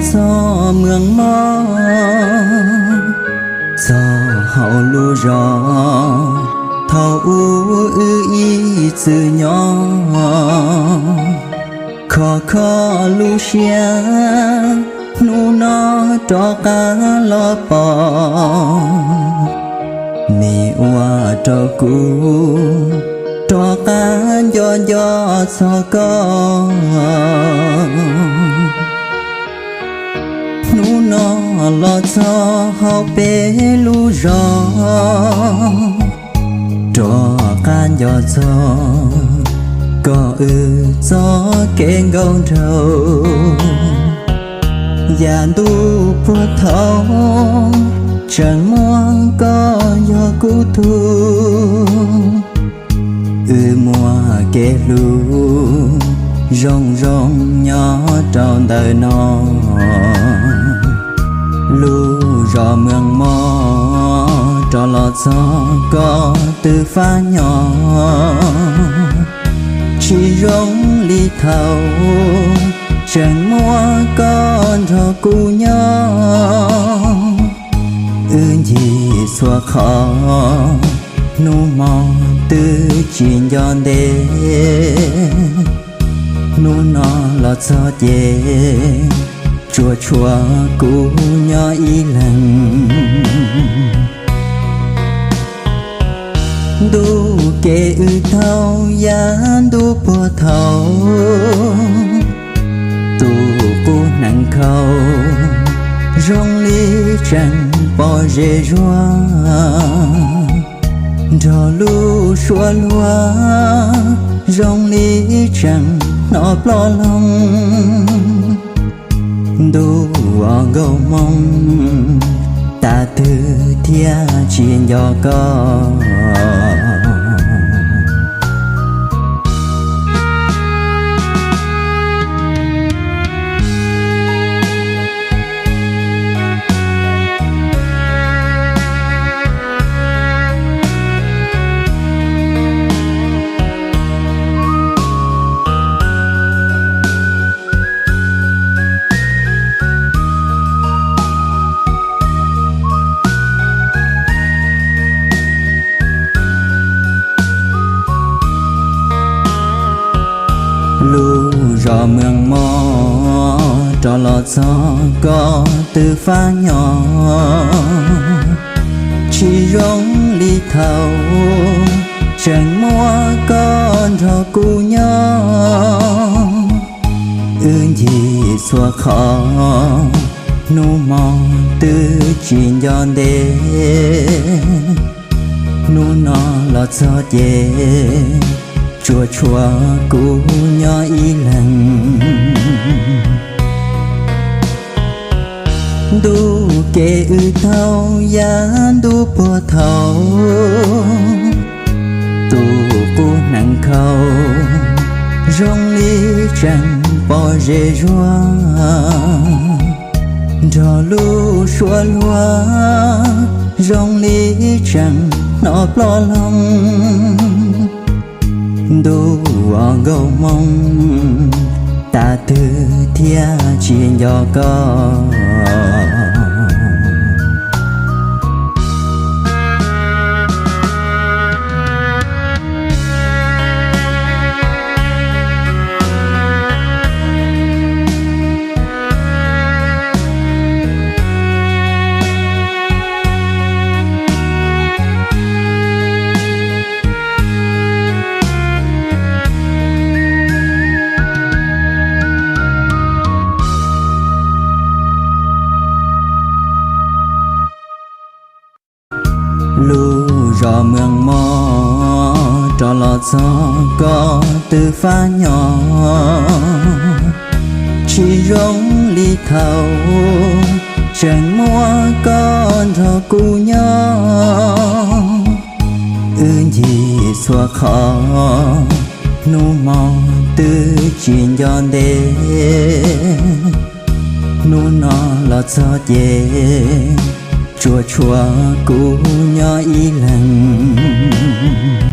txog Meej Moj, txog hauv lub zos thaum ub wb ib txwm nyob. Khov kho lub siab hnub no rov qab los pom, me ua rau kuv rov qab nco nco txog koj. Hnub no los txog hauv peb lub zos, rov qab nco txog koj wb txoj kev nkauj nraug. Yav ntuj puag thaum tseem muaj koj yog kuv tug, wb muaj kev hlub zoo zoo nyob rau ntawm no. Lub zos Meej Moj rov los txog koj twb fab nyo, tsis zoo li thaum tseem muaj koj nrog kuv nyob. Wb ncig txhua qhov, hnub hmo twb tsis nco ntev. Hnub no los txog ces tsuas tshuav kuv nyob ib leeg. Ntuj kev wb tau yav ntuj puag thaum, tus qub hneev khau zoo li tseem pom zej zuag, nrog lub suab luag zoo li tseem hnov ploj loog. Ntuj uas nkauj hmoob, tas twg thiaj tsis nco koj. Lub zos Meej Moj rov los txog koj twb fab nyo, tsis zoo li thaum tseem muaj koj nrog kuv nyob. Wb ncig txhua qhov, hnub hmo twb tsis nco ntev. Hnub no los txog ces tsuas tshuav kuv nyob ib leeg. Ntuj kev wb tau yav ntuj puag thaum, tus qub hneev khau zoo li tseem pom zej zuag, nrog lub suab luag zoo li tseem hnov ploj loog. Ntuj uas nkauj hmoob, tas twg thiaj tsis nco koj. Lub zos Meej Moj rov los txog koj twb fab nyo, tsis zoo li thaum tseem muaj koj nrog kuv nyob. Wb ncig txhua qhov, hnub hmo twb tsis nco ntev. Hnub no los txog ces tsuas tshuav kuv nyob ib leeg.